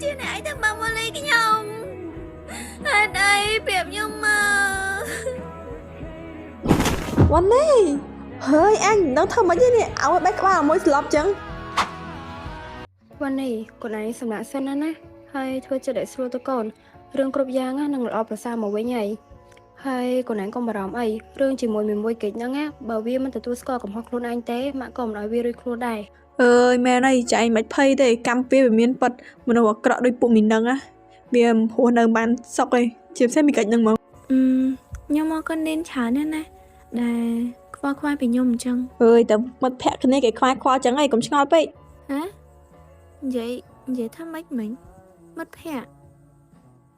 ជាអ្នកឯងទៅមកមូលីខ្ញុំហេតុអីប្រាប់ខ្ញុំមក វ៉ាន់នេះហើយអញមិនដឹងធ្វើម៉េចទេនេះឲ្យបែកក្បាលមួយស្លាប់ចឹង វ៉ានេះកូនឯងសម្រាប់សិនណាណាហើយធ្វើចិត្តឲ្យស្រួលទៅកូនរឿងគ្រប់យ៉ាងណានឹងល្អប្រសើរមកវិញហើយហើយកូនឯងកុំបារម្ភអីរឿងជាមួយមីមួយកិច្ចហ្នឹងណាបើវាមិនទទួលស្គាល់កំហុសខ្លួនឯងទេម៉ាក់ក៏មិនឲ្យវារួចខ្លួនដែរ អើយមែនហើយចៃមិនភ័យទេកម្មពៀវាមានប៉ិតមនុស្សអាក្រក់ដូចពួកមីនឹងណាវាមិនហួសនៅបានសុខទេជាពិសេសមីកិច្ចហ្នឹងមក អឺខ្ញុំមកកូននេនច្រើនណាស់ណាដែលខ្វល់ខ្វាយពីខ្ញុំអញ្ចឹង អើយតែមិត្តភក្តិគ្នាគេខ្វាយខ្វល់ចឹងហើយកុំឆ្ងល់ពេក ហ៎និយាយនិយាយថាម៉េចមិញមិត្តភក្តិ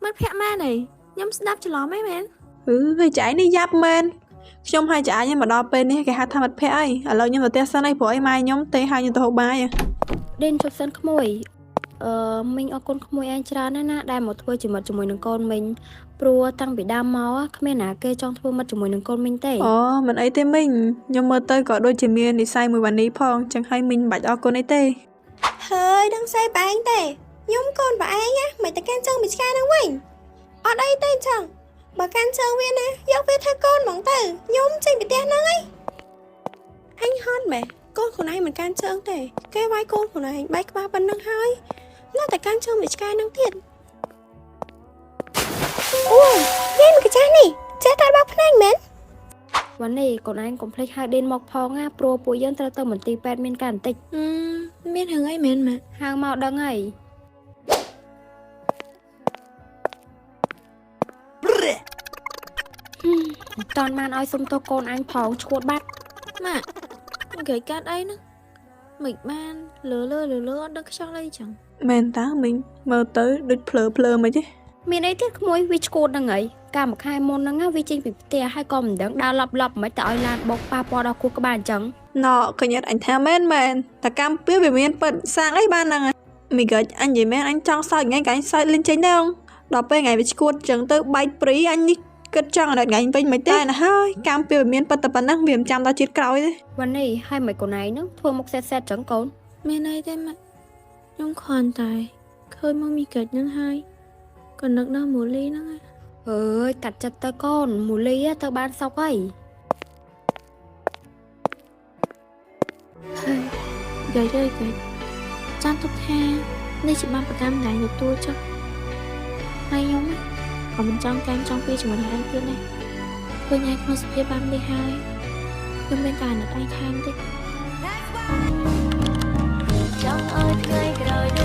មិត្តភក្តិមែនទេខ្ញុំស្ដាប់ច្រឡំហីមែន អឺហើយចៃនេះយ៉ាប់មែនខ្ញុំហើយចៃនេះមកដល់ពេលនេះគេហៅថាមិត្តភក្តិអីឥឡូវខ្ញុំទៅផ្ទះសិនអីព្រោះអីម៉ែខ្ញុំទេហៅខ្ញុំទៅហូបបាយហ៎ ដេនជប់សិនក្មួយអឺមីងអរគុណក្មួយឯងច្រើនណាស់ណាដែលមកធ្វើជាមិត្តជាមួយនឹងកូនមីងព្រោះតាំងពីដើមមកគ្មានណាគេចង់ធ្វើមិត្តជាមួយនឹងកូនមីងទេ អូមិនអីទេមីងខ្ញុំមើលទៅក៏ដូចជាមាននិស័យមួយវ៉ានីផងចឹងហើយមីងមិនបាច់អរគុណអីទេ ហើយដឹងស្អីបែងទេខ្ញុំកូនបើឯងណាមិនតែកាន់ជើងមួយឆ្កែហ្នឹងវិញអត់អីទេចឹងបើកាន់ជើងវាណាយកវាធ្វើកូនហ្មងទៅខ្ញុំចេញពីផ្ទះហ្នឹងឯងអញហត់ម៉េះកូនខ្លួនឯងមិនកាន់ជើងទេគេវាយកូនខ្លួនឯងបែកក្បាលប៉ុណ្ណឹងហើយនៅតែកាន់ជើងមួយឆ្កែហ្នឹងទៀតអូយយាយមកកាចាស់នេះចេះតែបើកភ្នែកមែន វ៉ានេះកូនឯងកុំភ្លេចហៅដេនមកផងណាព្រោះពួកយើងត្រូវទៅមន្ទីរពេទ្យមានការបន្តិច អឺមានរឿងអីមែនម៉ាក់ ហៅមកដឹងហើយមិនតាន់បានឲ្យសុំទោសកូនអញផងឈួតបាត់ ម៉ាក់គេកាត់អីហ្នឹងមិនបានលើលើលើលើអត់ដឹងខ្យល់អីចឹង មែនតើមីងមើលទៅដូចភ្លើភ្លើមិនទេ មានអីទៀតក្មួយវាឈួតហ្នឹងហើយកាលមួយខែមុនហ្នឹងណាវាចេញពីផ្ទះហើយក៏មិនដឹងដើរឡប់ឡប់មិនទៅឲ្យឡានបុកប៉ះពាល់ដល់ខួរក្បាលអញ្ចឹង ណកញ្ញាអញថាមែនមែនតែកម្មពៀវាមានប៉ិតសាងអីបានហ្នឹងហើយមីកិច្ចអញនិយាយមែនអញចង់សើចថ្ងៃក៏អញសើចលេងចេញដែរដល់ពេលថ្ងៃវាឈួតចឹងទៅបែកព្រីអញនេះគិតចង់ឲ្យថ្ងៃវិញមិនទេណាហើយកម្មពៀវាមានប៉ិតតែប៉ុណ្ណឹងវាមិនចាំដល់ជាតិក្រោយទេ វ៉ានេះហើយមិនកូនឯងហ្នឹងធ្វើមុខសេតសេតចឹងកូន មានអីទេម៉ាក់ខ្ញុំគ្រាន់តែឃើញមកមីកិច្ចហ្នឹងហើយក៏នឹកដល់មូលីហ្នឹងណា អើយកាត់ចិត្តទៅកូនមូលីទៅបានសុកហើយ ហើយកិច្ចអើយកិច្ចចាំទុកថានេះជាបានប្រកម្មដែលទទួលចុះហើយខ្ញុំណាក៏មិនចង់កែងចង់ពីជាមួយនឹងឯងទៀតដែរឃើញឯងក្នុងសភាពបែបនេះហើយខ្ញុំមានតែអាណិតឯងថែមទេ ចង់ឲ្យថ្ងៃក្រោយ